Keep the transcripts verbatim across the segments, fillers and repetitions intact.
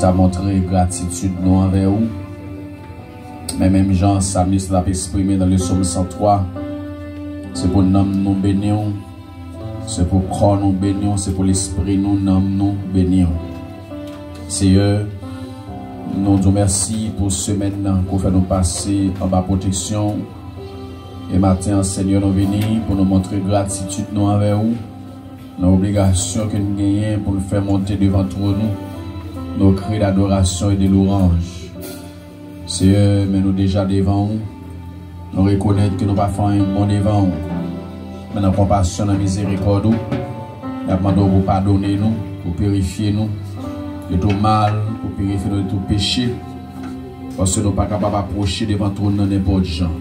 Sa montre gratitid nou anvè ou. Men menm jan salmis la ap eksprime nan le Sòm san twa, se pou nanm nou beni w, se pou kò nou beni w, se pou lespri nou, nanm nou beni w. Seyè, nou di w mèsi pou semèn nan ke w fè nou pase anba pwoteksyon w. E maten an, Senyè, nou vini pou nou montre gratitid nou anvè ou, nan obligasyon ke n genyen pou n fè monte devan twòn ou, nos cris d'adoration et de louange. Seyè, men nou deja devan ou. Nou rekonèt ke nou pa fè anyen bon devan ou. Men nan konpasyon, nan mizerikòd ou, n ap mande w pou w padone nou, pou w pirifye nou de tout mal, pou w pirifye nou de tout peche, paske nou pa kapab apwoche devan twòn nan nenpòt jan.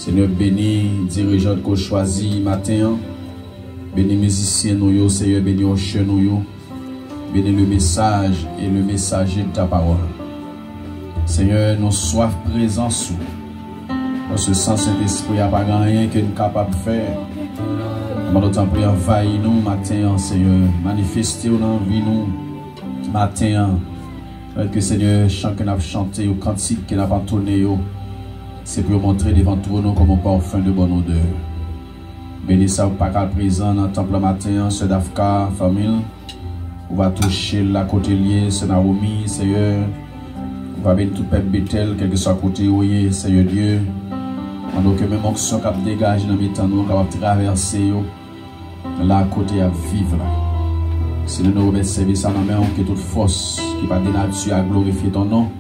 Senyè, beni dirijan ke w chwazi maten an. Beni mizisyen nou yo, Seyè, beni usher nou yo. Beni le message et le messager de ta parole. Senyè, nou swaf prezans ou. Paske san Sentespri a, pa gen anyen ke n kapab fè. Mwen nou tanpri anvayi nou maten an, Senyè. Manifeste w nan vi nou maten an. Fè ke, Senyè, chan ke n ap chante yo, kantik ke n ap antone yo, se pou yo monte devan twòn ou kòm yon parfum de bonne odeur. Beni sa ou pa ka prezan nan tanp lan maten an, sè Dafka, fanmi l. Ou va touche l la kote l ye, sè Nawomi, Seyè. Ou va beni tout pèp Betèl, kèlkeswa kote yo ye, Seyè Dye. Mande w ke menm onksyon k ap degaje nan mitan nou an kapab travèse yo la kote y ap viv la. Senyè, nou remèt sèvis sa nan men w, ke tout fòs ki pa de nati a glorifye ton non.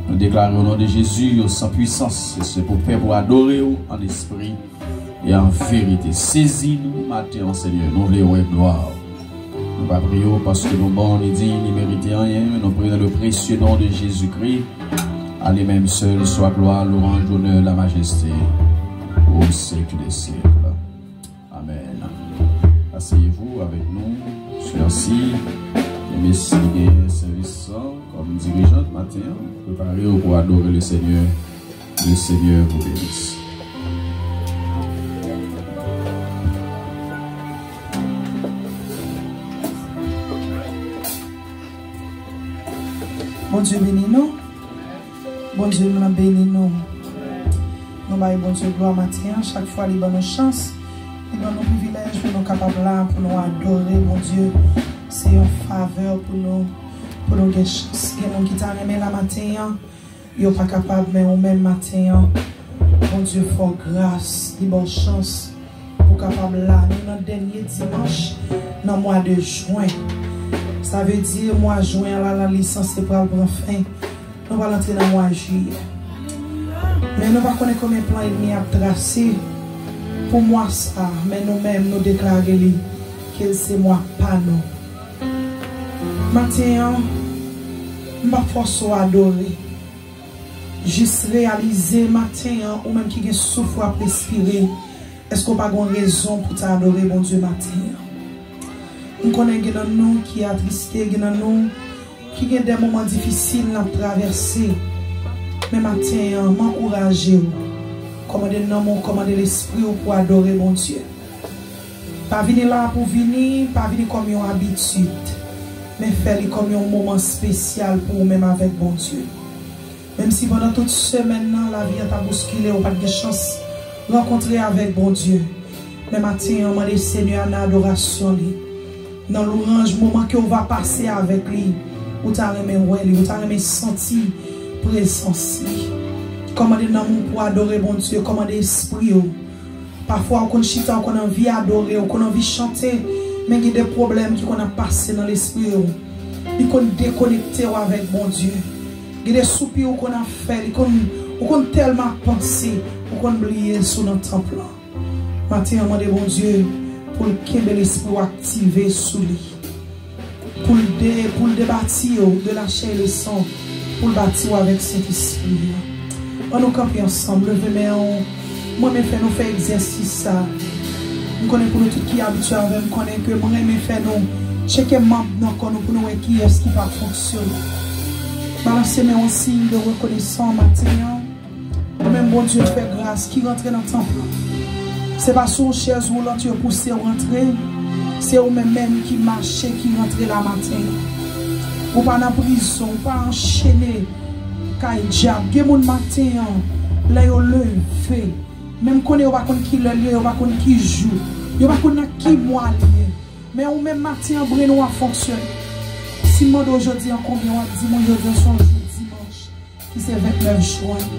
Nou deklare o non de Jezi, yo san pwisans, e se pou pèp ou adore w an espri e an verite. Sezi nou maten an, Senyè, nou vle wè glwa w. Nou pa priye w paske nou bon, ni diy, ni merite anyen, men nou priye dans le précieux nom de Jésus-Christ. À lui-même seul soit gloire, louange, honneur, la majesté au siècle des siècles. Amèn. Asseyez-vous avec nous, sè Ansi. E mesi ki gen sèvis sa kòm dirijant maten an. Prepare w pou adore le Seigneur. Le Seigneur vous bénisse. Bondye beni nou. Bondye nou beni nou. Nou bay Bondye glwa maten an. Chak fwa li ban nou chans, li ban nou privilèj pou nou kapab la, pou nou adore Bondye. Se yon favè pou nou, pou nou gen chans. Gen moun ki ta renmen la maten an, yo pa kapab, men ou menm maten an, Bondye fè w gras, li ba w chans pou w kapab la. Nou nan dènye dimanch nan mwa de jen. Sa vle di mwa jen an la, la, li sanse pral pran fen. Nou pral antre nan mwa jiyè. Men nou pa konnen konbyen plan ènmi ap trase pou mwa sa, men nou menm nou deklare li ke l se mwa pa nou. Maten an, m p ap fòse w adore. Jis reyalize maten an, ou menm ki gen souf w ap respire, èske w pa gen yon rezon pou w ta adore Bondye maten an? M konnen gen nan nou ki atriste, gen nan nou ki gen de moman difisil n ap travèse. Men maten an, m ankouraje w. Kòmande nanm ou, kòmande lespri w pou w adore Bondye. Pa vini la pou vini, pa vini kòm yon abitid, men fè li kòm yon moman espesyal pou ou menm avèk Bondye. Menm si pandan tout semèn nan, lavi an t ap bouskile, ou pa t gen chans rankontre avèk Bondye, men maten an, mande Senyè a nan adorasyon li, nan lwanj, moman ke w va pase avèk li, ou ta renmen wè li, ou ta renmen santi prezans li. Kòmande nanm ou pou adore Bondye, kòmande espri w. Pafwa, ou konn chita, ou konn anvi adore, ou konn anvi chante, men gen de pwoblèm ki konn ap pase nan lespri w. Li konn dekonekte w avèk Bondye. Gen de soupi ou konn ap fè, li konn, ou konn tèlman ap panse, ou konn bliye si w nan tanp lan. Maten an, mande Bondye pou l kenbe lespri w aktive sou li. Pou l de, pou l debati w de la chair et le sang, pou l bati w avèk Sentespri a. An nou kanpe ansanm, leve men w. Mwen, men fè nou fè egzèsis sa. M konnen pou nou tout ki abitye avè m, konnen ke mwen renmen fè nou tcheke manm nan kò nou pou nou wè kiyès ki pa fonksyone. Balanse men w an siy de rekonesan maten an. Ou menm Bondye fè gras ki rantre nan tanp lan. Se pa sou yon chèz woulant yo pouse w rantre. Se ou menm menm ki mache, ki rantre la maten an. Ou pa nan prizon, ou pa anchene kay dyab. Gen moun maten an, lè yo leve, menm konnen yo pa konn ki lè l ye, yo pa konn ki jou, yo pa konn nan ki mwa l ye. Men ou menm maten an, brenn ou ap fonksyone. Si m mande w jodi an konbyen, w ap di mwen jodi an se yon jou dimanch ki se vennèf jwen.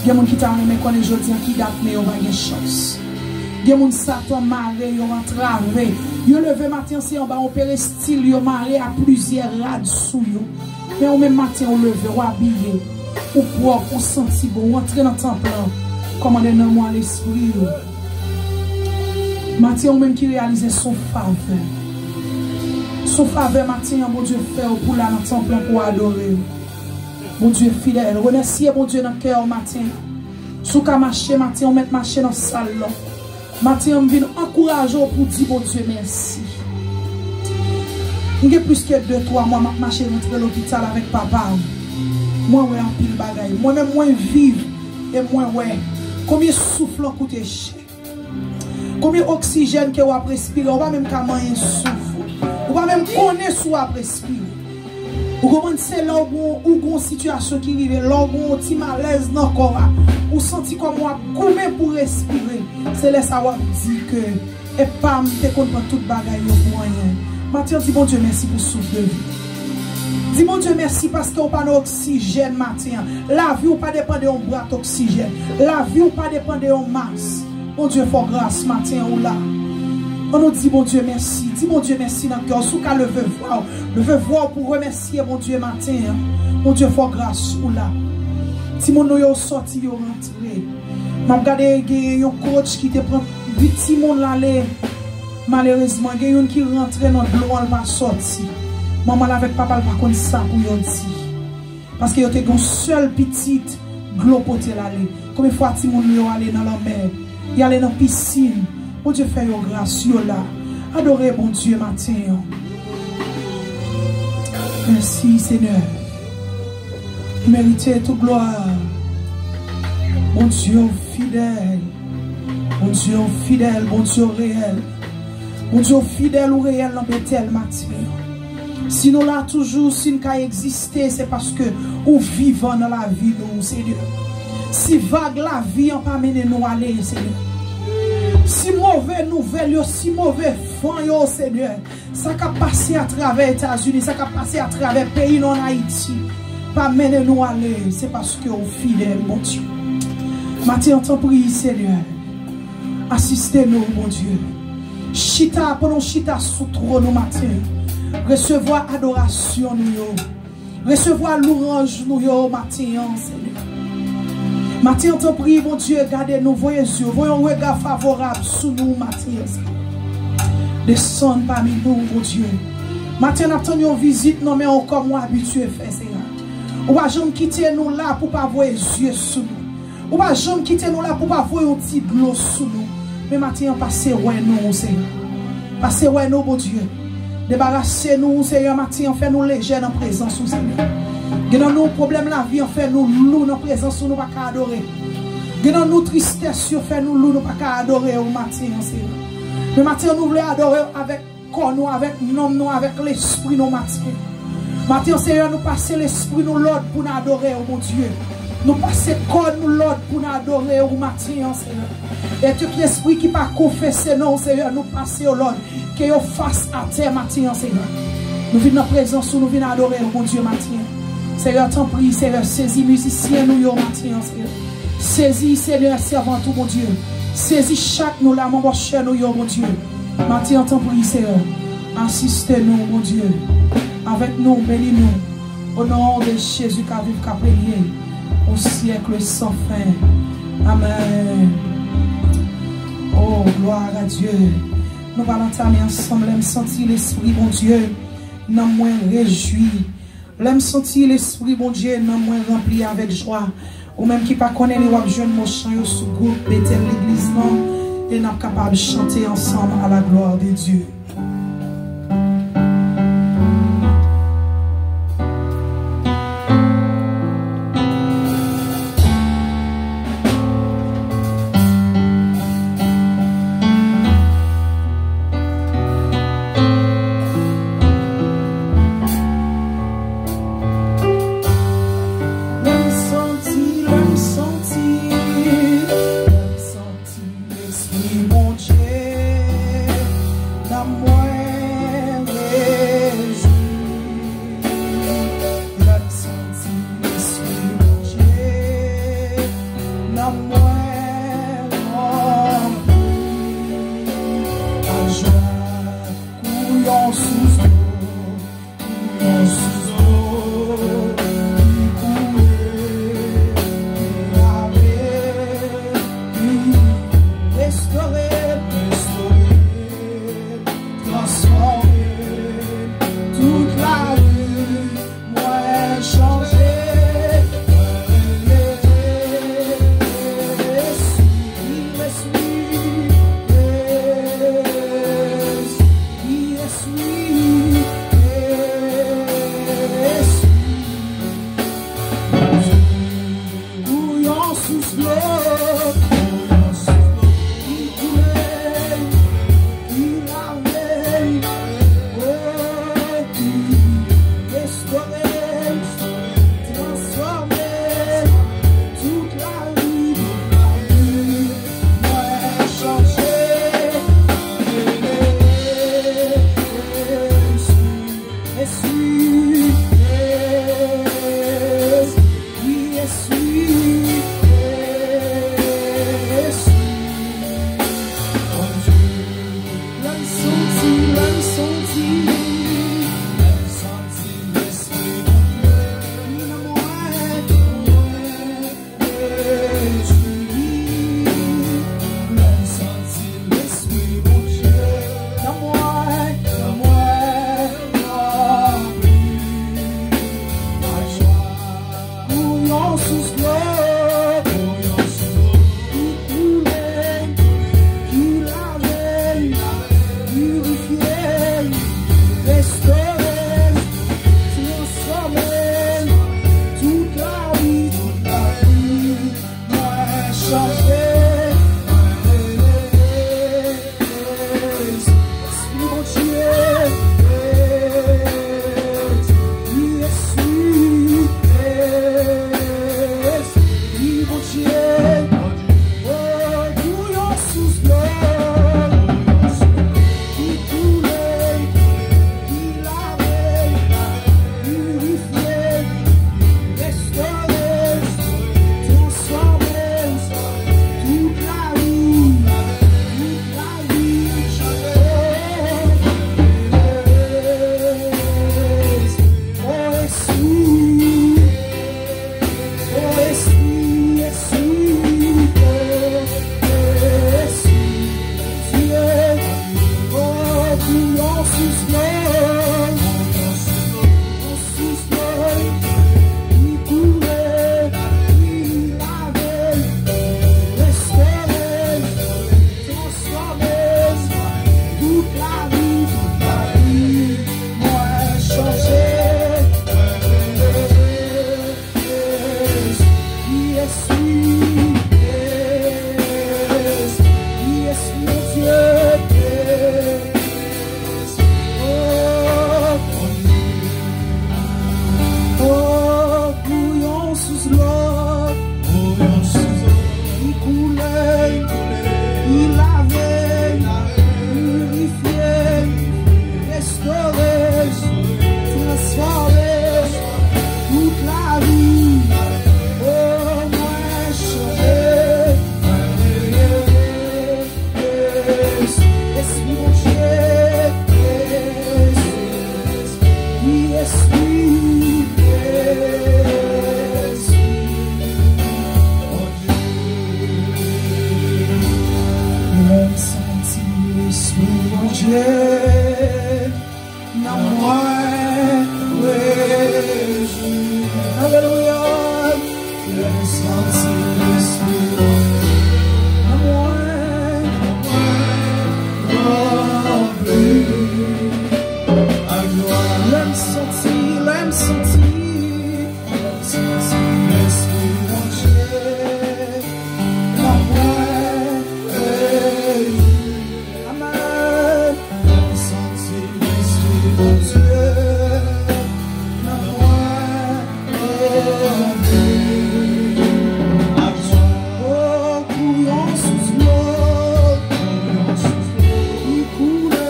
Gen moun ki ta renmen konnen jodi an ki dat, men yo pa gen chans. Gen moun Satan mare yo, antrave. Yo leve maten an, se anba yon perestil yo mare a plizyè rad sou yo. Men ou menm maten ou leve, ou abiye, ou pwòp, ou santi bon, ou antre nan tanp lan kòm nan nanm ou a lespri ou. Maten ou menm ki reyalize se yon favè. Se yon favè maten an Bondye fè w pou w la nan tanp lan pou w adore l. Bondye fidèl. Remèsye Bondye nan kè w maten an. Si w ka mache maten an, ou mèt mache nan sal lan. Maten an, m vin ankouraje w pou w di Bondye mèsi. M gen plis ke de, twa mwa m ap mache rantre lopital avèk papa m. Mwen wè anpil bagay. Mwen menm, mwen viv e mwen wè konbyen souf lan koute chè. Konbyen oksijèn ke w ap respire, ou pa menm ka manyen souf ou. Ou pa menm konnen si w ap respire. Ou konprann, se lè w gon, ou gon sitiyasyon ki rive, lè w gon ti malèz nan kò a, ou santi kòm w ap goumen pou respire. Se lè sa w ap di ke, epa m te konn pran tout bagay yo pou anyen. Maten an, di Bondye mèsi pou souf de vi. Di Bondye mèsi paske w pa nan oksijèn maten an. Lavi w pa depann de yon bwat oksijèn. Lavi w pa depann de yon mas. Bondye fè w gras maten an ou la. Ann nou di Bondye mèsi. Di Bondye mèsi nan kè w. Si w ka leve vwa w, leve vwa w pou remèsye Bondye maten an. Bondye fè w gras ou la. Timoun nou yo sòti, yo rantre. M ap gade, gen yon coach ki te pran uit timoun l ale. Malerezman, gen youn ki rantre nan dlo an, l pa sòti. Manman l avèk papa l pa konn sa pou yo di. Paske yo te gen yon sèl pitit, dlo pote l ale. Konbyen fwa timoun yo ale nan lanmè, y ale nan pisin? Bondye fè yo gras, yo la. Adore Bondye maten an. Mèsi, Senyè. Ou merite tout glwa. Bondye, ou fidèl. Bondye, ou fidèl. Bondye, ou reyèl. Bondye, ou fidèl, ou reyèl nan Betèl maten an. Si nou la toujou, si n ka egziste, se paske ou vivan nan lavi nou, Senyè. Si vag lavi an pa mennen nou ale, Senyè. Si move nouvèl yo, si move van yo, Senyè, sa k ap pase atravè Etazini, sa k ap pase atravè peyi nou ann Ayiti, pa mennen nou ale, se paske ou fidèl, Bondye. Maten an, tanpri, Senyè. Asiste nou, Bondye. Chita, pandan w chita sou twòn ou maten. Resevwa adorasyon nou yo. Resevwa louwanj nou yo maten an, Senyè. Maten an, tanpri, Bondye, gade nou, voye zye w, voye yon rega favorab sou nou maten an, Senyè. Desann pami nou, Bondye. Maten an, n ap tann yon vizit nan men w kòm ou abitye fè, Senyè. Ou pa janm kite nou la pou w pa voye zye sou nou. Ou pa janm kite nou la pou w pa voye yon ti dlo sou nou. Men maten an, pase wè nou, Senyè. Pase wè nou, Bondye. Debarase nou, Senyè, maten an, fè nou lejè nan prezans ou, Senyè. Gen nan nou, pwoblèm lavi an fè nou lou nan prezans ou, nou pa ka adore. Gen nan nou, tristès yo fè nou lou, nou pa ka adore ou maten an, Senyè. Men maten an, nou vle adore w avèk kò nou, avèk nanm nou, avèk lespri nou maten. Maten, Senyè, nou pase lespri nou lòd pou n adore w, Bondye. Nou pase kò nou lòd pou n adore w maten an, Senyè. E tout lespri ki pa konfese non w, Senyè, nou pase yo lòd. Ke yo fas atè maten an, Senyè. Nou vin nan prezans ou, nou vin adore w, Bondye, maten an. Senyè, tanpri, Senyè, sezi mizisyen nou yo maten an, Senyè. Sezi, Senyè, sèvant ou, Bondye. Sezi chak nou la, manman chè nou yo, Bondye. Maten an, tanpri, Senyè, asiste nou, Bondye. Avèk nou, beni nou. O non de Jezi k ap viv, k ap renye au siècle sans fin. Amèn. Oh, gloire à Dieu. Nou pral antame ansanm. Lè m santi Lespri Bondye, nanm mwen rejwi. Lè m santi Lespri Bondye, nanm mwen ranpli avèk jwa. Ou menm ki pa konnen li, w ap jwenn mo chan yo sou gwoup Betèl Legliz lan, e n ap kapab chante ansanm à la gloire de Dieu. Espri, Espri Bondye. Lè m santi Lespri Bondye nan mwen, wi. Alelouya. Lè m santi Lespri Bondye nan mwen, nan mwen, oh, wi. Lè m santi, lè m santi, lè m santi Lespri Bondye nan mwen, ey. Amèn. Lè m santi Lespri Bondye nan mwen, oh, wi. Oh, kou yon sous dlo, kou yon sous dlo ki koule,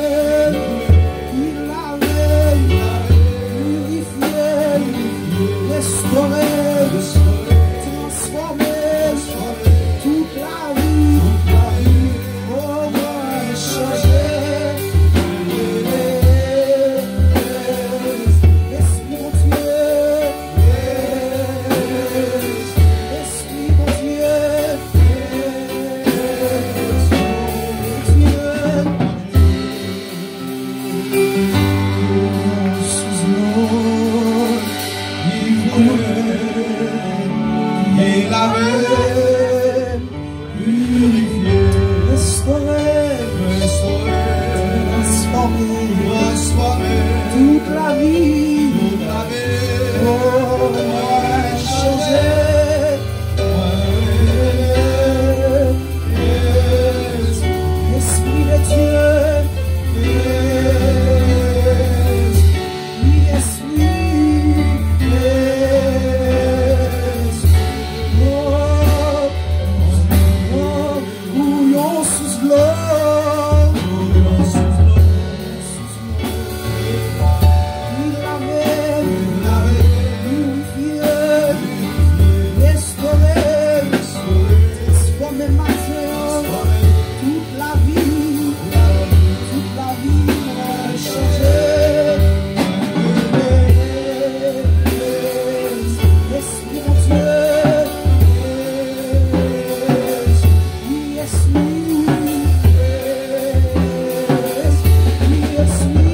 ki lave, pirifye, restore, transfòme tout lavi. Oh, mwen chanje. Espri Bondye, Espri Bondye, Espri Bondye. Restore, restore, transfòme, transfòme tout lavi, tout lavi. Oh, chanje. Esprit de Dieu. Oui, Esprit. Oh, oh, oh, bouyon sous dlo. Li lave, li pirifye, li restore, transfòme maten an. Tout lavi, tout lavi mwen chanje. Espri Bondye, wi, Espri, wi, Espri.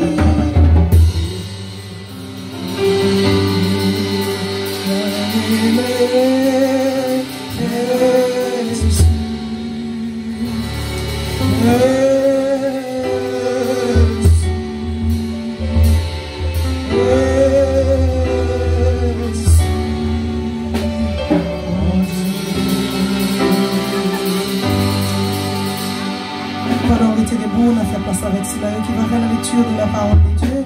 Pandan w rete debou, n ap fè plas avèk sila yo ki va fè la lecture de la parole de Dieu.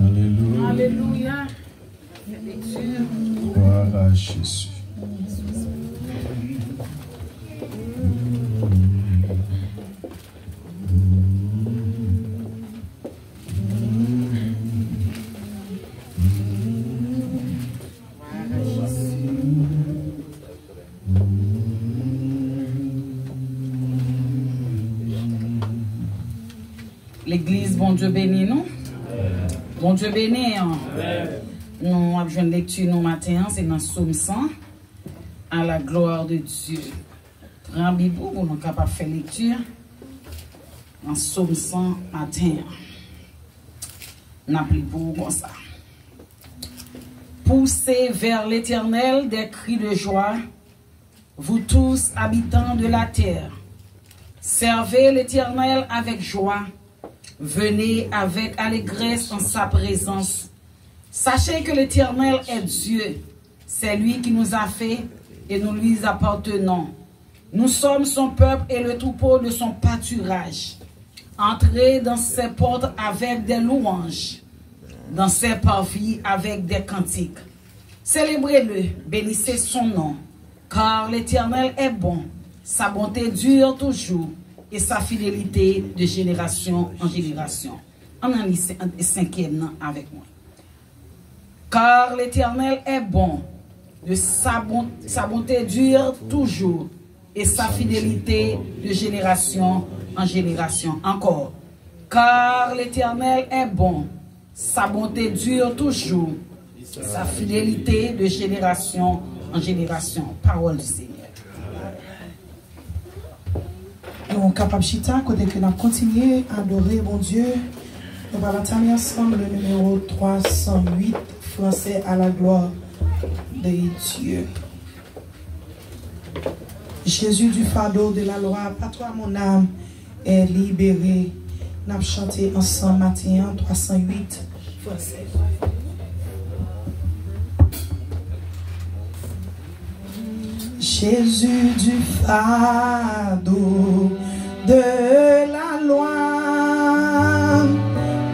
Alelouya. Alelouya. Gloire à Jésus. Legliz, Bondye beni nou. Bondye beni an. Nou ap jwenn lekti nou maten an, se nan Sòm san, à la gloire de Dieu. Pran Bib ou pou nou kapab fè lekti nan Sòm san maten an. N ap li pou ou konsa. Poussez vers l'Éternel des cris de joie, vous tous, habitants de la terre. Servez l'Éternel avec joie, venez avec allégresse en sa présence. Sachez que l'Éternel est Dieu, c'est lui qui nous a fait et nous lui appartenons. Nous sommes son peuple et le troupeau de son pâturage. Entrez dans ses portes avec des louanges, dans ses parvis avec des cantiques. Célébrez-le, bénissez son nom, car l'Éternel est bon, sa bonté dure toujours, et sa fidélité de génération en génération. Ann ann li sen-, senkyèm nan avèk mwen. Car l'Éternel est bon, de sa bon-, sa bonté dure toujours, et sa fidélité de génération en génération. Encore. Car l'Éternel est bon, sa bonté dure toujours, sa fidélité de génération en génération. Parole du Seigneur. Nou kapab chita kote ke n ap kontinye adore Bondye. Nou pral antame ansanm le nimewo twa san uit, Français à la gloire de Dieu. Jésus du fardeau de la loi, par toi mon âme est libérée. N ap chante ansanm maten an, twa san uit, Français. Jésus du fardeau de la loi,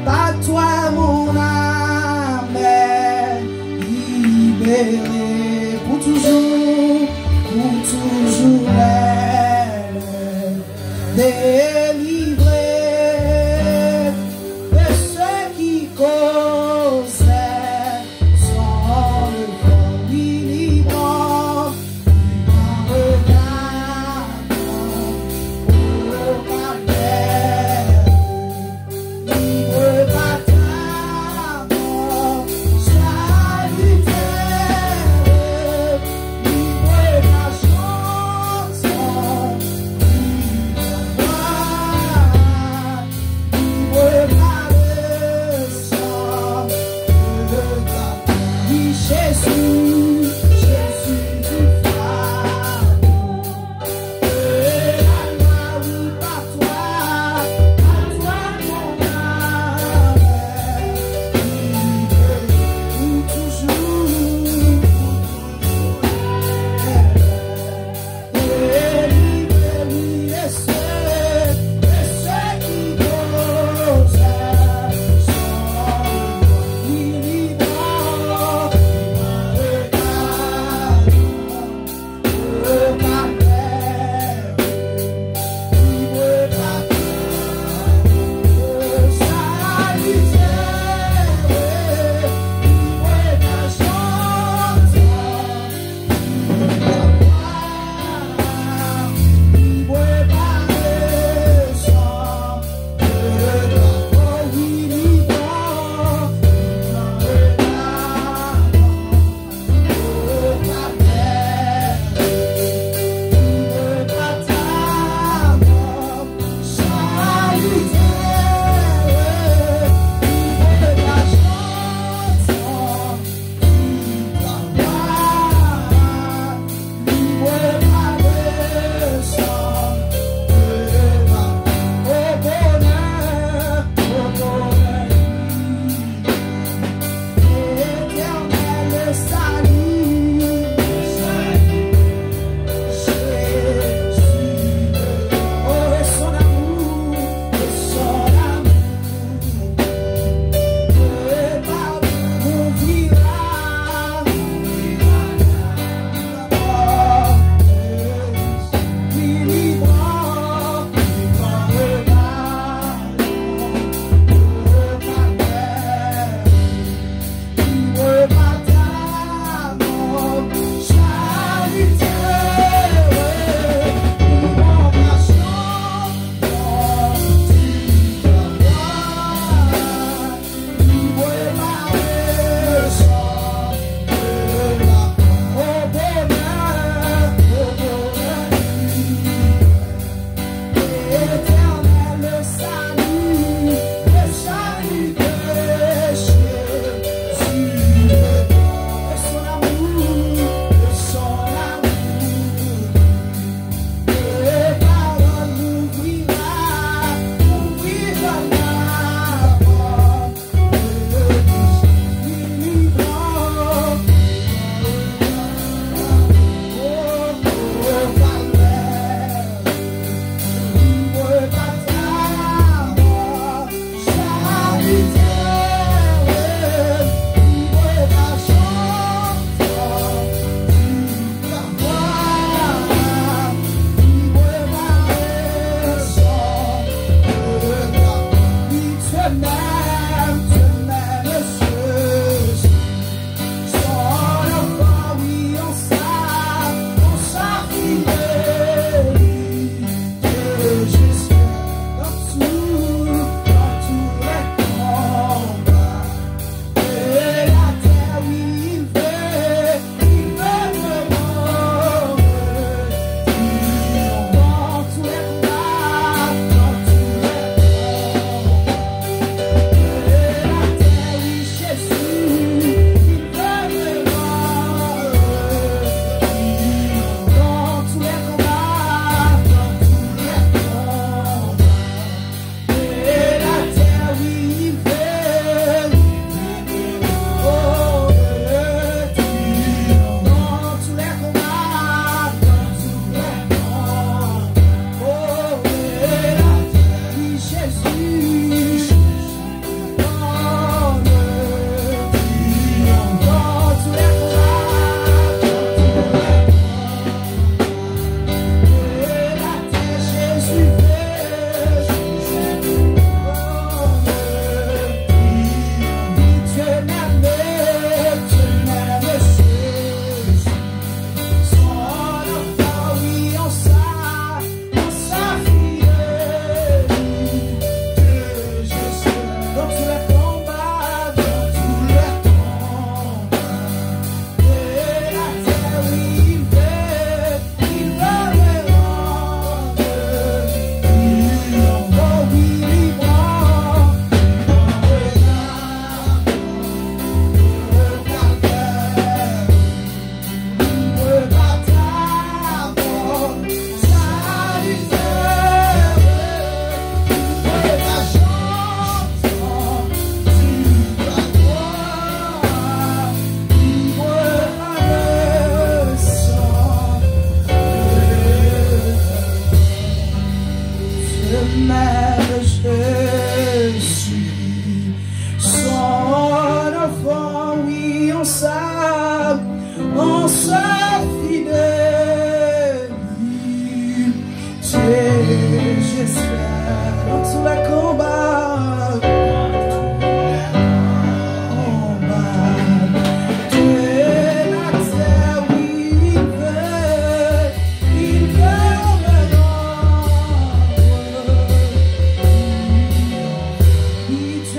par toi mon âme est libérée. Pour toujours, pour toujours elle est délivrée de ce qui causait son le fort minimum.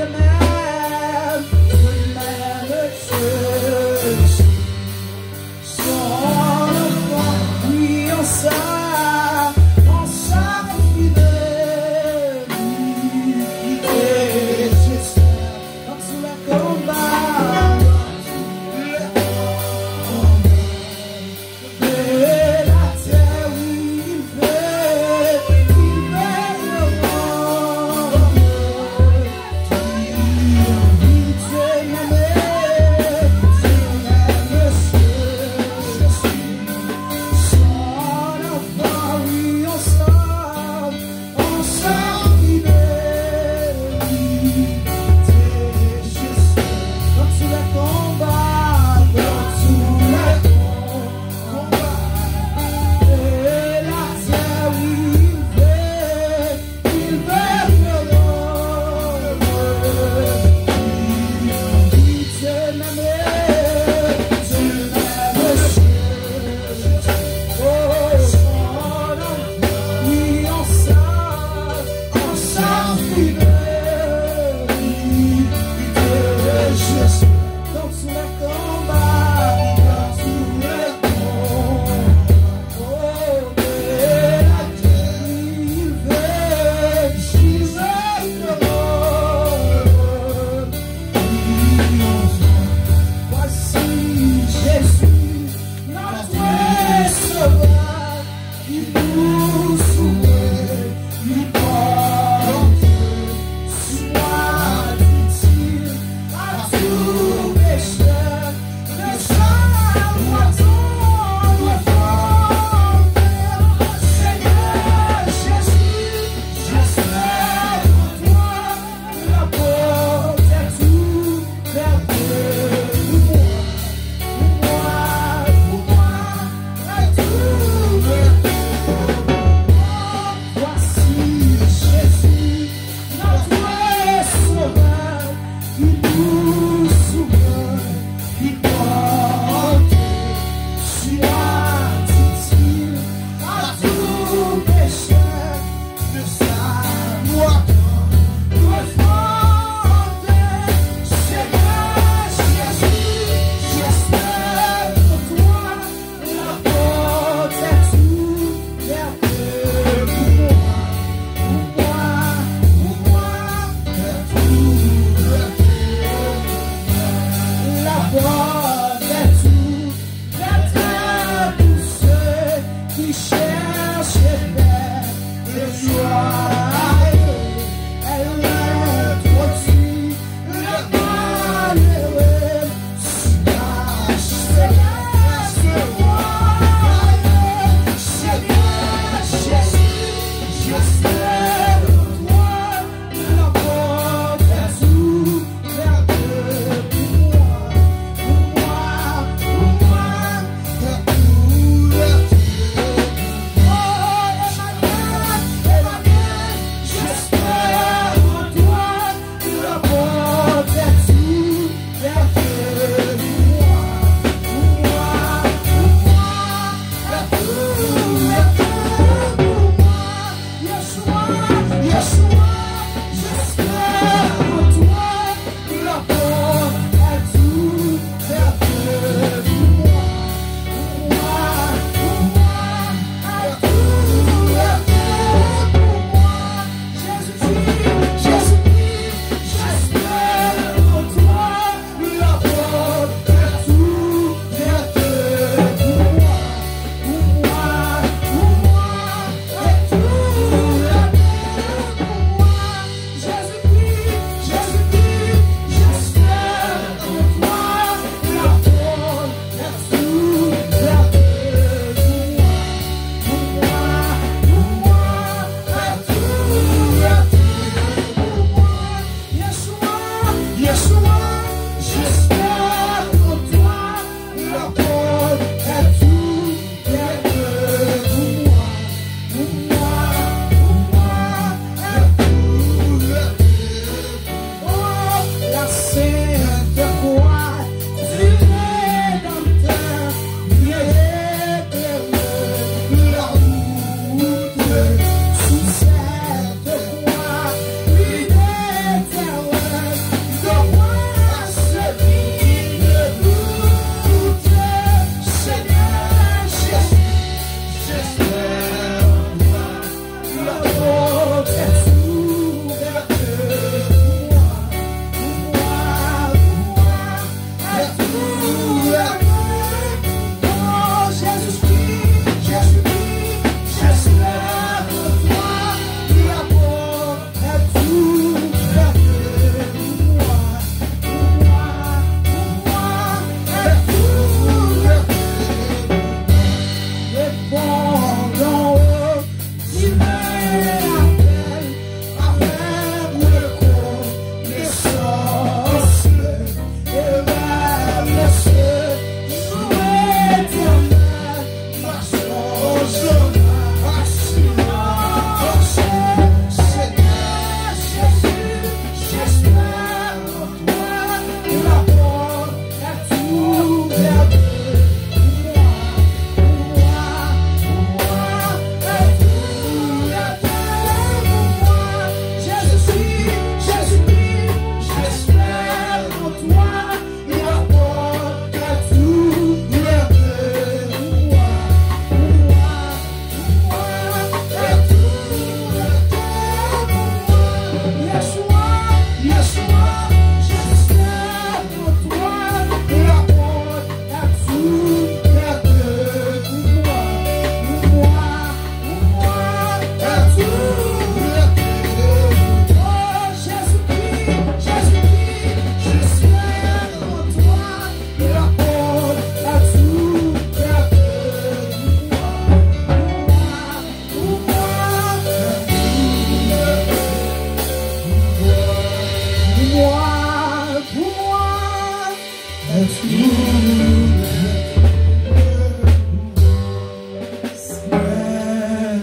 Même, même chose. Son enfant, prions ça, en sa fidélité. Jésus, comme sous le combat, le combat. De la terre, il veut, il veut le monde.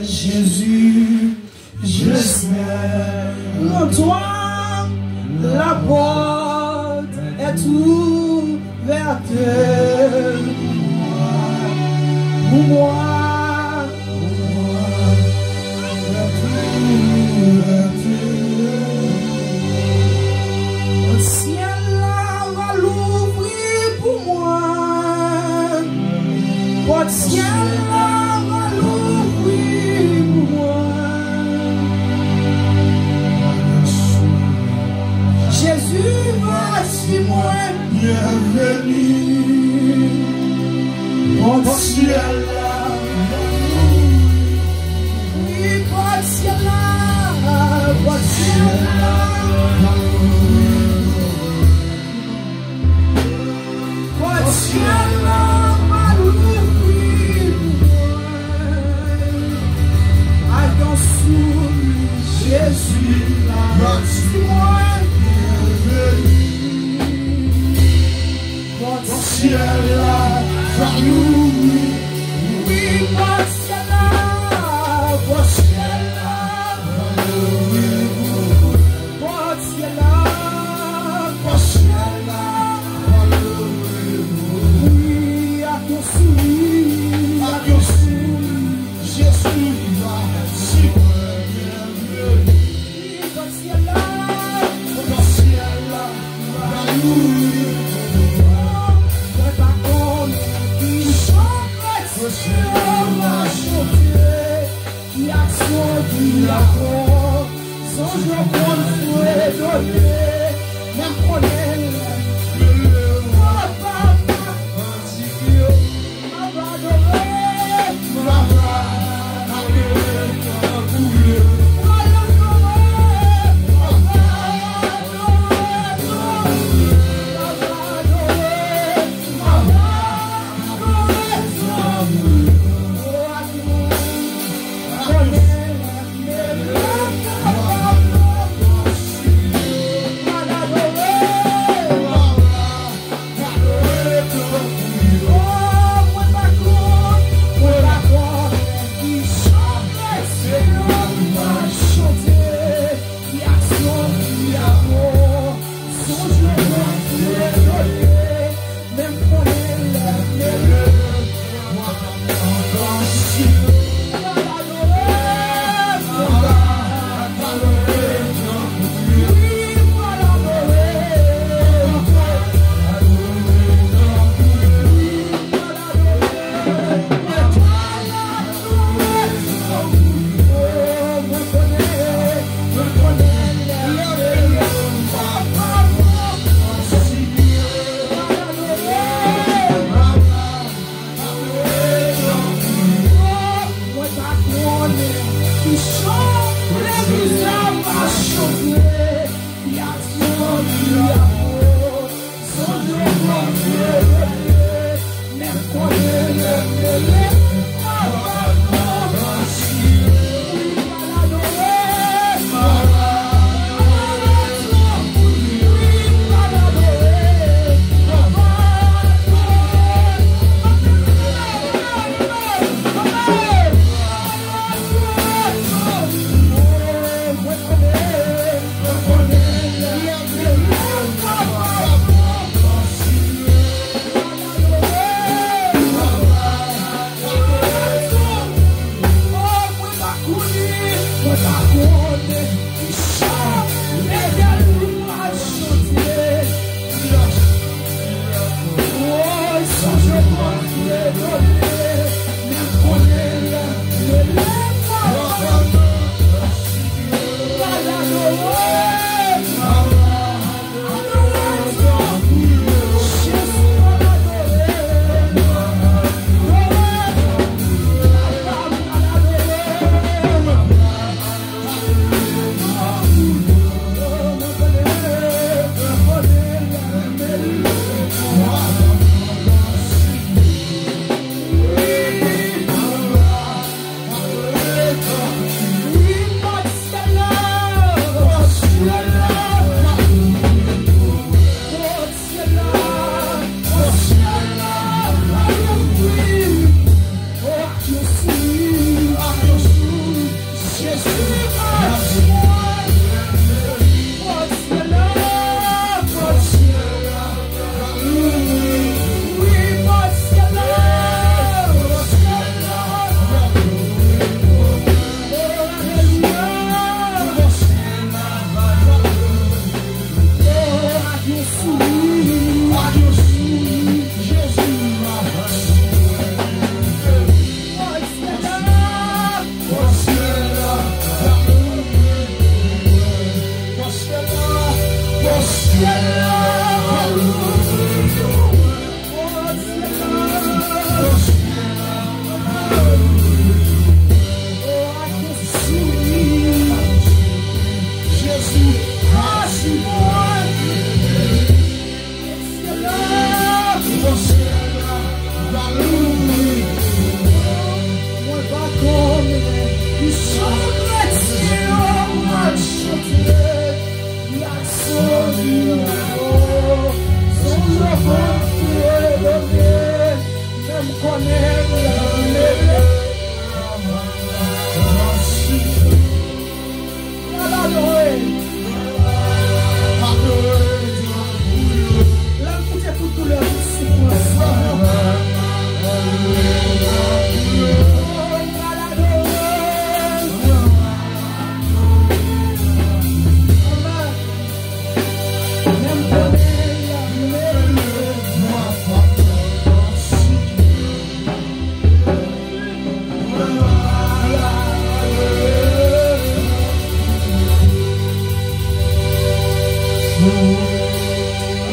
Jezi, je sais, en toi, la porte est ouverte pour moi, pour moi, pour moi. Pòt syèl la va louvri pou mwen. Pòt syèl la va louvri pou mwen. Jezi va di mwen, byenveni. Pòt syèl la va louvri. Wi, pòt syèl la, pòt syèl la. Pòt syèl la va louvri pou mwen. Atann sou li, Jezi va di mwen, byenveni. Pòt syèl la va louvri. Wi, pòt syèl la, pòt syèl la va louvri. Pòt syèl la, pòt syèl la va louvri. Wi, ak yon souri, ak yon souri, Jezi va di mwen, byenveni. Pòt syèl la, pòt syèl la va louvri. Mwen pa konnen ki chan kretyen yo va chante, ki aksyon, ki akò, sonj yo konn fredone, men m konnen lè m leve, papa, m ap di yo, m ap adore, m ap adore tankou yo.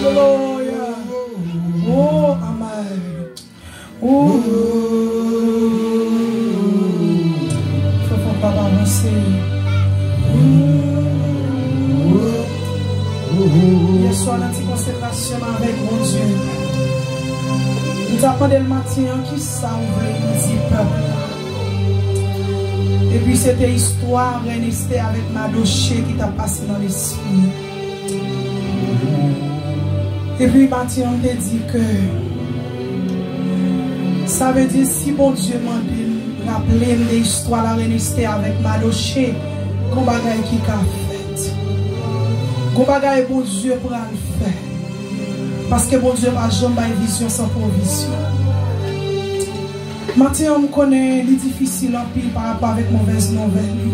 Alelouya. Oh, amen. Ooh. Fò, fò, papa, avanse. Yèswa, nan ti konsekrasyon m avèk Bondye, m t ap mande l maten an, kisa ou vle m di pèp la? Epi se te istwa Rèn Estè avèk Madoche ki t ap pase nan lespri. Epi maten an, m te di ke, sa vle di, si Bondye mande m raple m de istwa Larèn Estè avèk Madoche, gon bagay ki ka fèt. Gon bagay Bondye pral fè. Paske Bondye pa janm bay vizyon san pwovizyon. Maten an, m konnen li difisil anpil pa rapò avèk movèz nouvèl yo.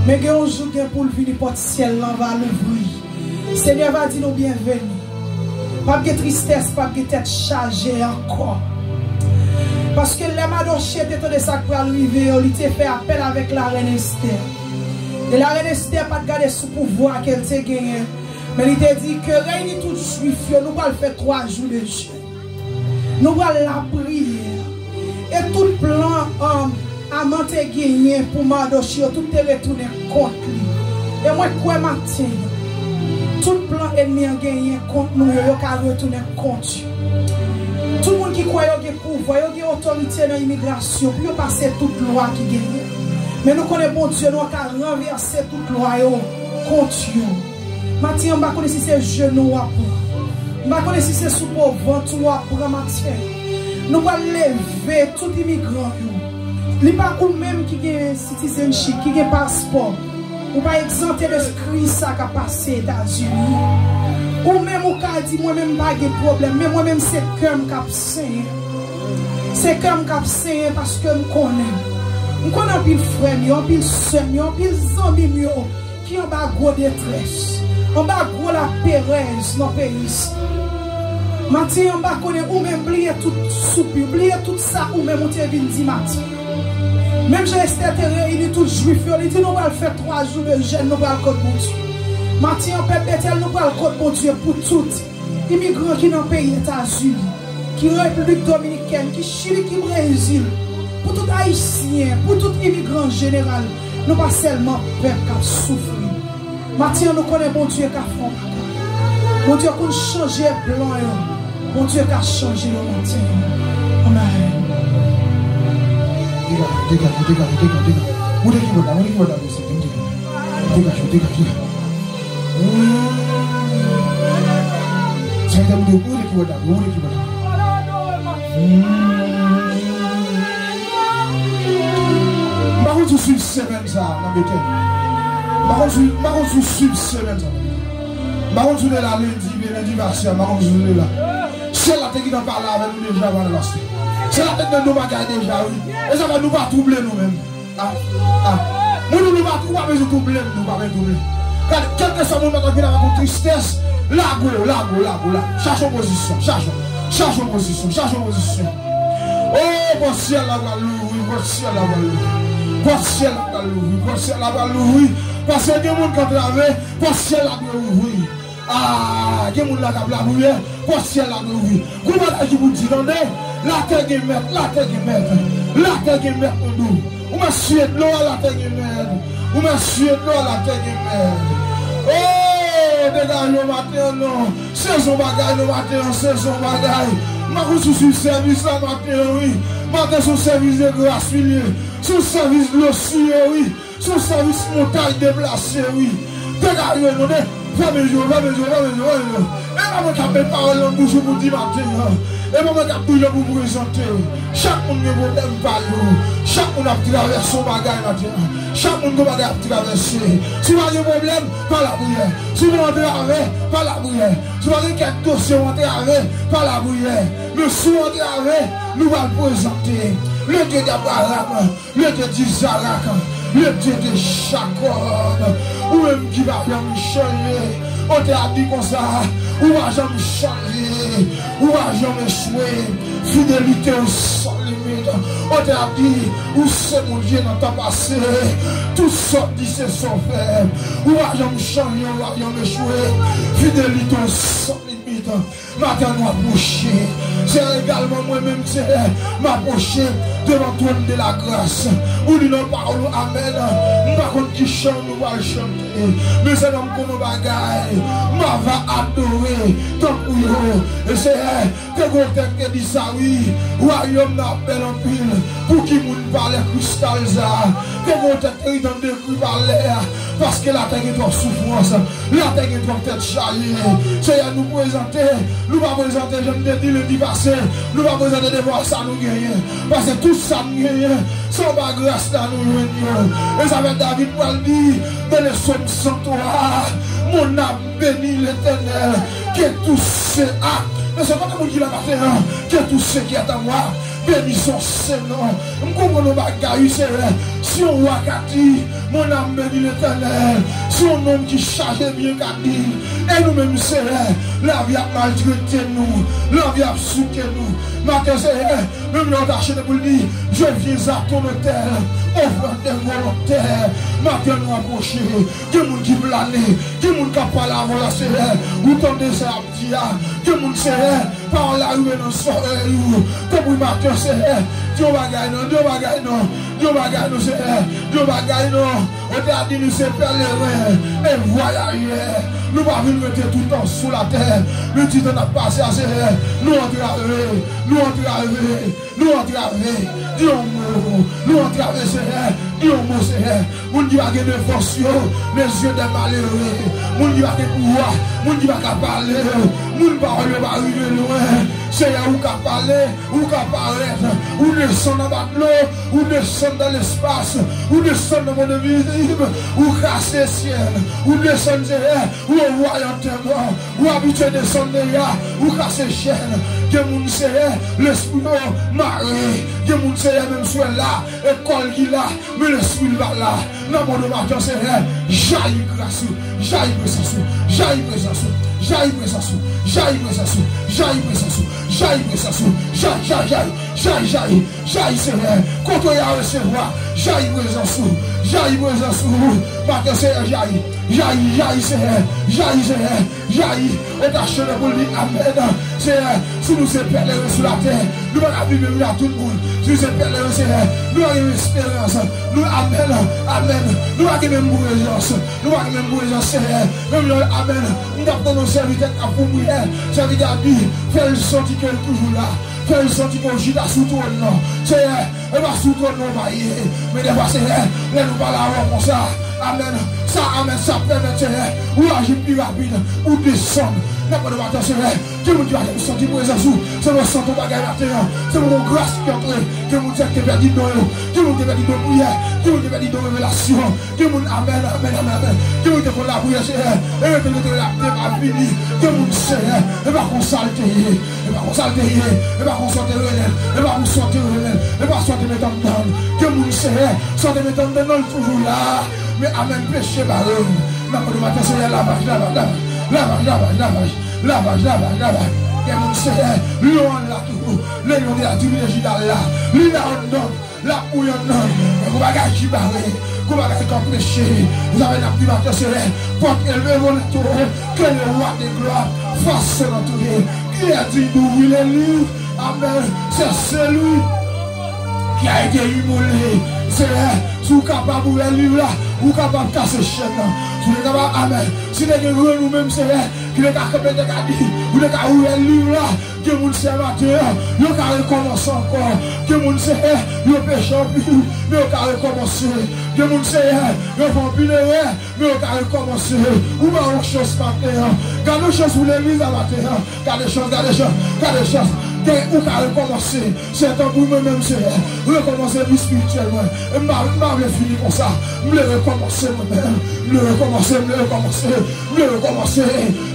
Men gen yon jou gen pou l vini, pòt syèl lan va louvri. Senyè va di nou byenveni. P ap gen tristès, p ap gen tèt chaje ankò. Paske lè Madoche te tande sa k pral rive yo, li te fè apèl avèk Larèn Estè. E Larèn Estè pa t gade sou pouvwa ke l te genyen, men li te di ke reyini tout Jwif yo, nou pral fè twa jou de jèn. Nou pral lapriyè. E tout plan, um, Aman te genyen pou Madoche yo, tout te retounen kont li. E mwen kwè maten an, tout plan ènmi an genyen kont nou yo, yo ka retounen kont yo. Tout moun ki kwè yo gen pouvwa, yo gen otorite nan imigrasyon pou yo pase tout lwa ki genyen. Men nou konnen Bondye nou an ka ranvèse tout lwa yo kont yo. Maten an, m pa konnen si se jenou w ap pran. M pa konnen si se sou po vant ou w ap pran maten an. Nou pral leve tout imigran yo. Li pa ou menm ki gen citizenship, ki gen paspò. Ou pa egzante de krim sa k ap pase Etazini. Ou menm ou ka di, "Mwen menm m pa gen pwoblèm, men mwen menm se kè m k ap senyen." Se kè m k ap senyen paske m konnen. M konnen anpil frè m yo, anpil sè m yo, anpil zanmi m yo ki anba gwo detrès, anba gwo laperèz nan peyi sa. Maten an, m pa konnen ou menm bliye tout soupi, bliye tout sa ou menm ou te vin di maten. Menm jan Estè te reyini tout Jwif yo, li di, "Nou pral fè twa jou de jèn, nou pral kot Bondye." Maten an, pèp Betèl, nou pral kot Bondye pou tout imigran ki nan peyi Etazini, ki Repiblik Dominikèn, ki Chili, ki Brezil, pou tout Ayisyen, pou tout imigran an jeneral, nou pa sèlman pèp k ap soufri. Maten an, nou konnen Bondye ka fè yon bagay. Bondye konn chanje plan yo. Bondye ka chanje yo maten an. Amèn. Degaje, degaje, degaje, degaje, degaje. Moute kibòd la, moute kibòd la, mesye, moute. Degaje, degaje. Sa vle di moute, moute kibòd la, moute kibòd la. M pa konn si w swiv semèn sa a nan Betèl. M pa konn si, m pa konn si w swiv semèn sa a nan Betèl. M pa konn si w te la lendi, byen lendi pase a, m pa konn si w te la. Syèl la te gentan pale avè nou deja, pale pastè. Syèl la te di nou bagay deja, wi. E sa fè nou pa twouble nou menm. Ah, ah. Moun nou pa, ou pa bezwen twouble m, nou pa bezwen twouble. Gade, kèlkeswa moun nan anpil avèk yon tristès, lage w, lage w, lage w, lage w. Chache yon pozisyon, chache, chache yon pozisyon, chache yon pozisyon. Oh, pòt syèl la pral louvri, pòt syèl la pral louvri. Pòt syèl la pral louvri, pòt syèl la pral louvri. Paske gen moun k antrave, pòt syèl la dwe ouvri. Ah, gen moun la k ap lapriyè, pòt syèl la dwe ouvri. Gon bagay ki pou di, tande, latè gen mèt, latè gen mèt, latè gen mèt, mwen di w. Ou mèt siye dlo a, latè gen mèt. Ou mèt siye dlo a, latè gen mèt. Oh, degaje w maten an non. Sezon bagay non maten an, sezon bagay. M pa konn si w swiv sèvis la maten an, wi. Maten se yon sèvis de gras, wi, li ye. Se yon sèvis dlo siye, wi. Se yon sèvis montay deplase, wi. Degaje w non, de, fèmen je w, fèmen je w, fèmen je w, fèmen je w. E pa mwen k ap met pawòl nan bouch ou pou di maten an. E pa mwen k ap touye pou prezante. Chak moun gen pwoblèm pa yo. Chak moun ap travèse yon bagay maten an. Chak moun gen bagay ap travèse. Si w pa gen pwoblèm, pa lapriyè. Si w pa antrave, pa lapriyè. Si w pa gen kèk dosye w antrave, pa lapriyè. Men si w antrave, nou pral prezante. Le Dieu d'Abraham, le Dieu d'Isaac, le Dieu de Jacob. Ou menm ki pa janm chanje. Otè a di konsa, ou pa janm chanje, ou pa janm echwe. Fidelite w san limit. Otè a di, ou se Bondye nan tan pase. Tout sa w di se sa w fè. Ou pa janm chanje, ou pa janm echwe. Fidelite w san limit. Maten an nou apwoche. Seyè, egalman mwen menm, Seyè, m apwoche devan twòn de la gras. Ou di nan pawòl ou, amèn. M pa konn ki chan nou pral chante. Men Seyè, m konn yon bagay. M ava adore tankou yo. E Seyè, te gen yon tèks te di sa, wi. Wayòm nan ap bèl anpil. Pou ki moun pale kristal sa? Te gen yon tèks te di tande Wi, pa lè a, paske latè gen twòp soufrans, latè gen twòp tèt chaje. Seyè, nou prezante, nou pa prezante, jan m te di lendi pase, nou pa prezante devan sa nou genyen. Paske tout sa n genyen, se anba gras la nou jwenn yo. E sa fè David pral di, dans le psaume cent trois, mon âme bénit l'Éternel, que tout ce, ah, men se kote moun ki la maten an, que tout ce qui est en moi, Beni son sen non. M konprann yon bagay, wi, Seyè. Si yon wa ka di, mon âme bénit l'Éternel. Si yon nonm ki chaje byen ka di, e nou menm, Seyè, lavi ap maltrete nou, lavi ap souke nou. Maten, Seyè, menm lè w ta chante pou l di, je viens à ton autel, offrant des volontaires. Maten, nou apwoche. Gen moun ki plane, gen moun k ap pale avè w la, Seyè. Ou tande sa y ap di a. Gen moun, Seyè, pawòl la rive nan zòrèy ou. Tanpri maten, Seyè, di yon bagay non, di yon bagay non, di yon bagay non, Seyè, di yon bagay non. Ou te a di nou se pèleren e vwayajè. Nou pa vin rete toutan sou latè. Men ti tan n ap pase a, Seyè, nou antrave, nou antrave. Nou antrave, di yon mo. Nou antrave, Seyè, di yon mo, Seyè. Moun ki pa gen defans yo, les yeux des malheureux. Moun ki pa gen pouvwa, moun ki pa ka pale, moun pawòl yo pa rive lwen. Seyè, ou ka pale, ou ka parèt, ou desann anba dlo, ou desann nan lespas, ou desann nan mond envizib, ou kase syèl, ou desann, Seyè, ou anvoye antèman. Ou abitye desann deja, ou kase chèn. Gen moun, Seyè, lespri yo mare. Gen moun, Seyè, menm si w wè l la, e kò l ki la, men lespri l pa la. Nan mond maten, Seyè, jayi gras ou, jayi prezans ou, jayi prezans ou, jayi prezans ou, jayi prezans ou, jayi prezans ou, jayi prezans ou, jayi, jayi, jayi, jayi, jayi, jayi. Jayi, Senyè, kote w ye a resevwa, jayi prezans ou, jayi prezans ou, maten, Senyè, jayi, jayi, jayi, Senyè, jayi, Senyè, jayi, ou ta chante pou l di amèn, Senyè, si nou se pèleren sou latè, nou pa ka viv menm jan ak tout moun, si nou se pèleren, Senyè, nou pa gen menm esperans, nou, amèn, amèn, nou pa gen menm prezans, nou pa gen menm prezans, Senyè, menm jan, amèn, m t ap tann yon sèvitè k ap fè yon priyè, sèvitè a di, fè l santi ke l toujou la. Fè l santi ke w chita sou twòn nan. Seyè, e pa sou twòn nan w pa ye. Men defwa, Seyè, lè nou pale avè w konsa, amèn, sa, amèn, sa pèmèt, Seyè, ou aji pi rapid, ou desann. Nan mond maten, Seyè, gen moun ki pa janm santi prezans ou. Se pou yo santi yon bagay maten an. Se pou yon gras ki antre. Gen moun, Seyè, ki te pèdi don yo. Gen moun ki te pèdi don priyè. Gen moun ki te pèdi don revelasyon. Gen moun, amèn, amèn, amèn, amèn. Gen moun ki te konn lapriyè, Seyè. E rete, rete, rete, apre pa vini. Gen moun, Seyè, e pa konsa l te ye. E pa konsa l te ye. E pa konsa w te rele l. E pa konsa w te rele l. E pa sa w te met anndan l. Gen moun, Seyè, sa w te met anndan nan l toujou la. Men amèn, peche bare m. Nan mond maten, Seyè, lavaj, lavaj, lavaj. Lavaj, lavaj, lavaj. Lavaj, lavaj, lavaj. Gen moun, Seyè, lyon an la toujou. Lyon de la tribi de Jida la. Li la anndan. L ap bouyi anndan. Men gon bagay ki bare. Gon bagay k anpeche. Zafè n ap di maten, Senyè, pòt elve volonte, que le roi de gloire fasse son entrée. Qui est digne d'ouvrir les livres? Amèn. C'est celui qui a été immolé. Senyè, si w kapab ouvè liv la, ou kapab kase chèn nan. Si w te kapab, amèn. Si te gen grenn ou menm, Senyè, ki te ka kanpe, te ka di, ou te ka ouvè liv la. Gen moun, Senyè, maten an, yo ka rekòmanse ankò. Gen moun, Senyè, yo peche anpil, men yo ka rekòmanse. Gen moun, Senyè, yo fè anpil erè, men yo ka rekòmanse. Ou ba yo chans maten an. Gade yon chans pou legliz la maten an. Gade chans, gade chans, gade chans. Gen, ou ka rekòmanse. Se tan pou mwen menm, Senyè. Rekòmanse vi espirityèl mwen. M pa, m pa vle fini konsa. M vle rekòmanse mwen menm. M vle rekòmanse, m vle rekòmanse. M vle rekòmanse.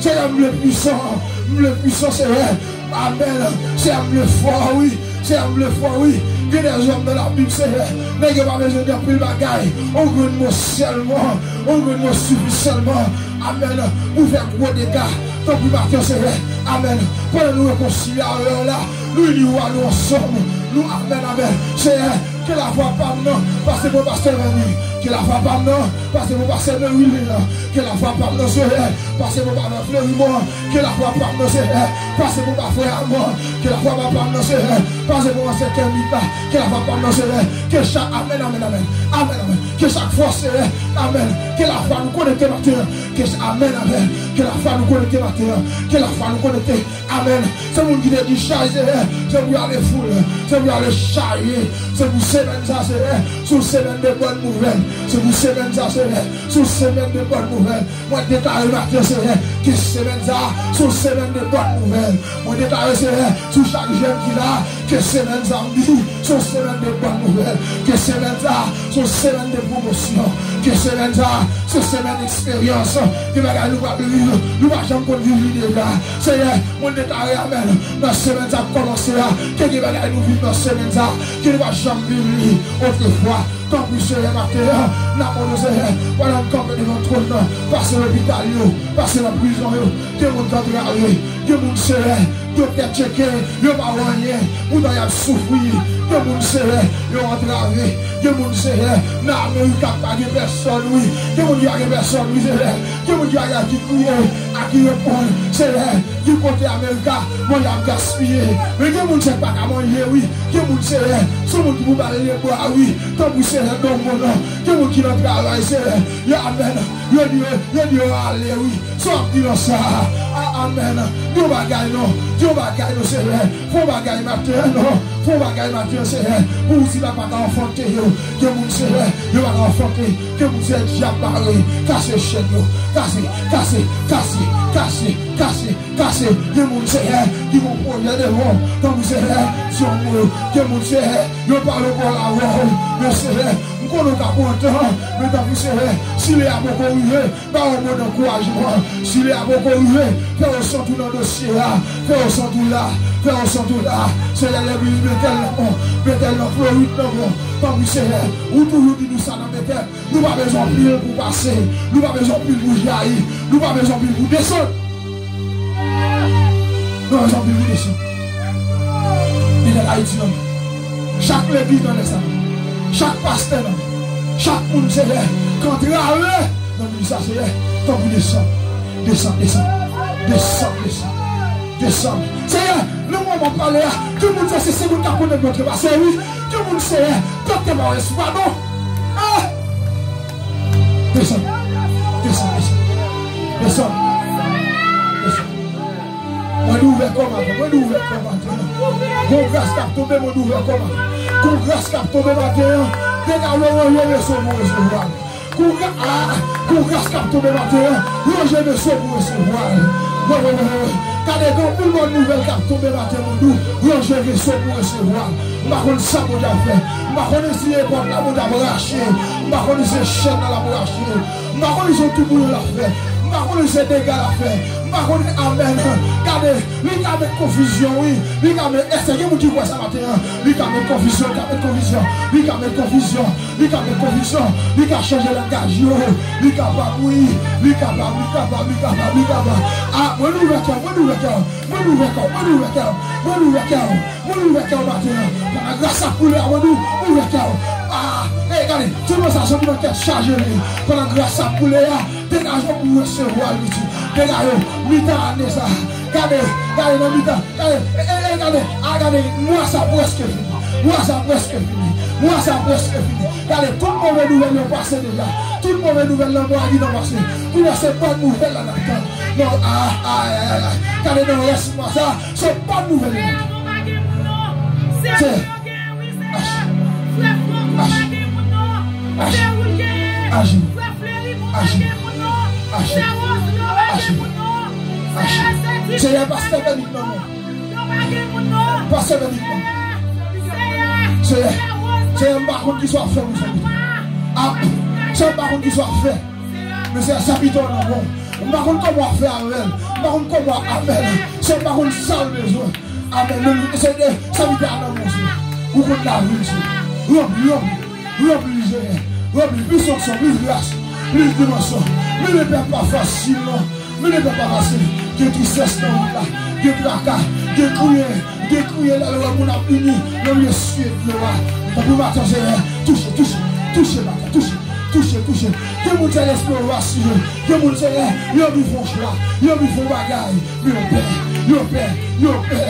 Senyè, m vle pwisan. M vle pwisan, Senyè. Amèn. Senyè, m vle fò, wi. Senyè, m vle fò, wi. Gen de zòm nan Labib, Senyè. Nèg yo pa bezwen de anpil bagay. Yon grenn mo sèlman. Yon grenn mo sifi sèlman. Amèn. Pou fè gwo dega. Tanpri maten, Senyè. Amèn. Pandan nou rekonsilye avè w la, nou ini vwa nou ansanm. Nou, amèn, amèn. Senyè, ke lafwa pa m nan pase pou pastè Vani. Ke lafwa pa m nan pase pou pastè Merilin. Ke lafwa pa m nan, Senyè, pase pou pastè Flerimon. Ke lafwa pa m nan, Senyè, pase pou pastè Amon. Ke lafwa pa m nan, Senyè, pase pou pastè Kèmita. Ke lafwa pa m nan, Senyè, ke chak, amèn, amèn, amèn. Amèn, amèn. Ke chak fwa, Senyè, amèn. Ke lafwa nou konekte maten an. Ke, amèn, amèn. Ke lafwa nou konekte maten an. Ke lafwa nou konekte. Amèn. Se moun ki te discharge, Senyè, se pou y ale foul, se pou y ale chaje, se pou semèn sa, Senyè, se yon semèn de bòn nouvèl, se pou semèn sa, Senyè, se yon semèn de bòn nouvèl. Mwen deklare maten, Senyè, ke semèn sa, se yon semèn de bòn nouvèl. Mwen deklare, Senyè, sou chak jèn ki la, ke semèn sa, m di, se yon semèn de bòn nouvèl. Ke semèn sa, se yon semèn de pwomosyon. Ke semèn sa, se semèn eksperyans. Gen bagay nou p ap viv, nou pa janm konn viv li deja. Senyè, mwen deklare amèn. Nan semèn sa k kòmanse a, ke gen bagay nou viv nan semèn sa, ke nou pa janm viv li otrefwa. Tanpri, Senyè, maten an, n ap mande w, Senyè, pandan n kanpe devan twòn nan, pase lopital yo, pase nan prizon yo, gen moun k antrave, gen moun, Senyè, doktè tcheke, yo pa wè anyen, poutan y ap soufri, gen moun, Senyè, yo antrave, gen moun, Senyè, nan Amerik pa gen pèsòn, wi, gen moun ki pa gen pèsòn, wi, Senyè, gen moun ki pa gen a ki kriye, a ki reponn, Senyè, ki kote Amerika, manje ap gaspiye. Men gen moun se pa ka manje, wi. Gen moun se, se moun ki pou ba l lebra, wi. Tanpri, Senyè, nan non nan. Gen moun ki nan travay, Senyè. Yo, amèn. Yo di yo, yo di yo ale, wi. Sa w ap di nan sa a? A, amèn. Di yon bagay non. Di yon bagay non, Senyè. Fè yon bagay maten an, non. Fè yon bagay maten an, Senyè. Pou ou di la pa ka anfante yo. Gen moun, Senyè, yo pa ka anfante. Gen moun, Senyè, dyab bare. Kase chèn yo. Kase, kase, kase, kase, kase. Kase, gen moun, Senyè, ki gon pwojè devan w. Tanpri, Senyè, si yon mo, gen moun, Senyè, yo pale w pawòl avè w. Men, Senyè, m konnen w ka pran tan, men tanpri, Senyè, si lè a poko rive, ba yo mo d ankourajman. Si lè a poko rive, fè yo santi w nan dosye a, fè yo santi w la, fè yo santi w la. Senyè, legliz Betèl nan bon, Betèl nan Florid nan bon. Tanpri, Senyè, ou toujou di nou sa nan Betèl. Nou pa bezwen anpil pou pase. Nou pa bezwen anpil pou jayi. Nou pa bezwen anpil pou desann. Nou pa bezwen anpil pou desann. Li nan Ayiti, non. Chak legliz nan lè sa. Chak pastè, non. Chak moun, Senyè, k antrave nan minis sa, Senyè, tanpri desann. Desann, desann. Desann, desann. Desann. Senyè, nan moman m ap pale a, gen moun, Senyè, se, se moun k ap konnen mwen trepase, wi. Gen moun, Senyè, doktè pa wè espwa, non. Ah! Desann. Desann, desann. Desann. Desann. Mwen di ouvè kò maten. Mwen di ouvè kò maten. Gon gras k ap tonbe, mwen di ouvè kò maten. Gon gras k ap tonbe maten an. Dega yo ranje veso pou resevwa l. Gon gra-, ah, gon gras k ap tonbe maten an. Ranje veso pou resevwa l. Wi, wi, wi, wi. Gade, gen anpil bòn nouvèl k ap tonbe maten, mwen di w. Ranje veso pou resevwa l. M pa konn sa Bondye ap fè. M pa konnen si se pòt la Bondye ap rache. M pa konnen si se chèn nan l ap rache. M pa konnen si se yon toubouyon l ap fè. M pa konnen si se dega l ap fè. M pa konnen, amèn. Gade, Li ka met konfizyon, wi. Li ka met, èske gen moun ki kwè sa maten an? Li ka met konfizyon, li ka met konfizyon, li ka met konfizyon, li ka met konfizyon, li ka chanje langaj yo. Li kapab, wi. Li kapab, li kapab, li kapab, li kapab. A, mwen louvè kè, mwen louvè kè, mwen louvè kè, mwen louvè kè, mwen louvè kè, mwen louvè kè maten an. Pandan gras ap koule a, mwen nou, louvè kè. A, e, gade, ti mwen sa, santiman tèt chaje li. Pandan gras ap koule a, degaje w pou resevwa l, pitit. Degaje w, mitan ane sa. Gade, gade nan mitan. Gade, e, e, e, gade, a, gade, mwa sa prèske fini. Mwa sa prèske fini. Mwa sa prèske fini. Gade, tout move nouvèl yo pase deja. Tout move nouvèl nan mwa a gentan pase. Kounye a se bòn nouvèl la n ap tann. Non, a, a, a, a, a. Gade nan rès mwa sa, se bòn nouvèl yo. Se, ach, ach, ach, ach, ach, ach. Seyè, pastè Bènik nan non. Pastè Bènik nan. Seyè, Seyè, m pa konn kisa w ap fè pou zanmi. A, Seyè, m pa konn kisa w ap fè. Men Seyè, sèvitè w nan men w. M pa konn kòman w ap fè avè l. M pa konn kòman w ap avè l. Seyè, m pa konn sa l bezwen. Amèn. Men Seyè, sèvitè a nan men w, Seyè. Ou konn lavi l, Seyè. Ranpli, ranpli. Ranpli, Seyè. Ranpli. Plis onksyon, plis gras, plis dimansyon. Men lepè pa fasil, non. Men lepè pa fasil. Gen tristès nan wout la. Gen traka. Gen kriye. Gen kriye lè w wè moun ap vini. Nan mesye dlo a. Tanpri maten, Seyè. Touche, touche. Touche, maten. Touche. Touche, touche. Gen moun, Seyè, lespri yo vasiye. Gen moun, Seyè, yo anvi fè yon chwa. Yo anvi fè yon bagay. Men yo pè. Yo pè. Yo pè.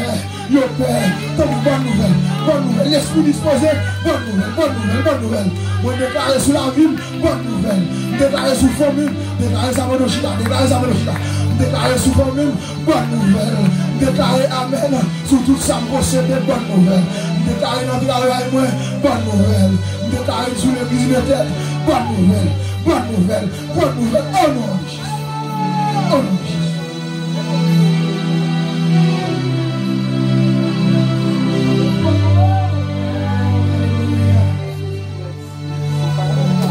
Yo pè. Tanpri, bòn nouvèl. Bòn nouvèl. Lespri dispoze. Bòn nouvèl. Bòn nouvèl. Bòn nouvèl. Mwen deklare sou lavi m, bòn nouvèl. M deklare sou fanmi m. Deklare sa pandan w chita. Deklare sa pandan w chita. M deklare sou fanmi m, bòn nouvèl. M deklare amèn sou tout sa m posede, bòn nouvèl. M deklare nan travay mwen, bòn nouvèl. M deklare sou legliz Betèl, bòn nouvèl. Bòn nouvèl. Bòn nouvèl. O non de Jezi. O non de Jezi.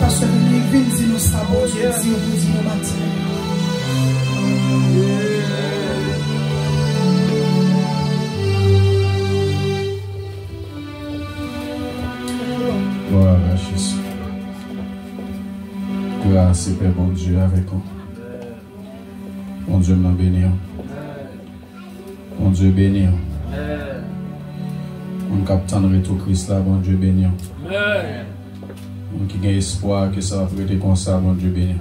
Pastè Dominique, vin di nou sa Bondye di w pou di nou maten. Glwa a Jezi. Gras e pè Bondye avèk ou. Bondye m nan beni w. Bondye beni w. Moun k ap tann retou Kris la, Bondye beni w. Moun ki gen espwa ke sa ap rete konsa, Bondye beni w.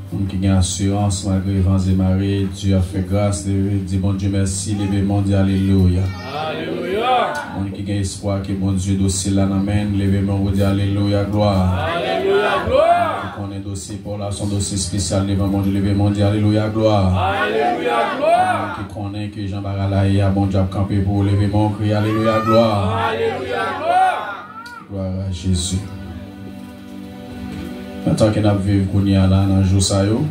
Moun ki gen asirans malgre van e mare, Dye ap fè gras, leve, di Bondye mèsi, leve men w, di alelouya. Moun ki gen espwa ke Bondye dosye la nan men l, leve men w, di alelouya, glwa. Moun ki konnen dosye pa w la se yon dosye espesyal devan Bondye, leve men w, di alelouya, glwa. Alelouya, glwa. Moun ki konnen ke jan bagay la ye a, Bondye ap kanpe pou ou, leve men w, kriye alelouya, glwa. Alelouya, glwa. Glwa a Jezi. Nan tan ke n ap viv kounye a la, nan jou sa yo,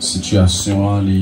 sitiyasyon an, li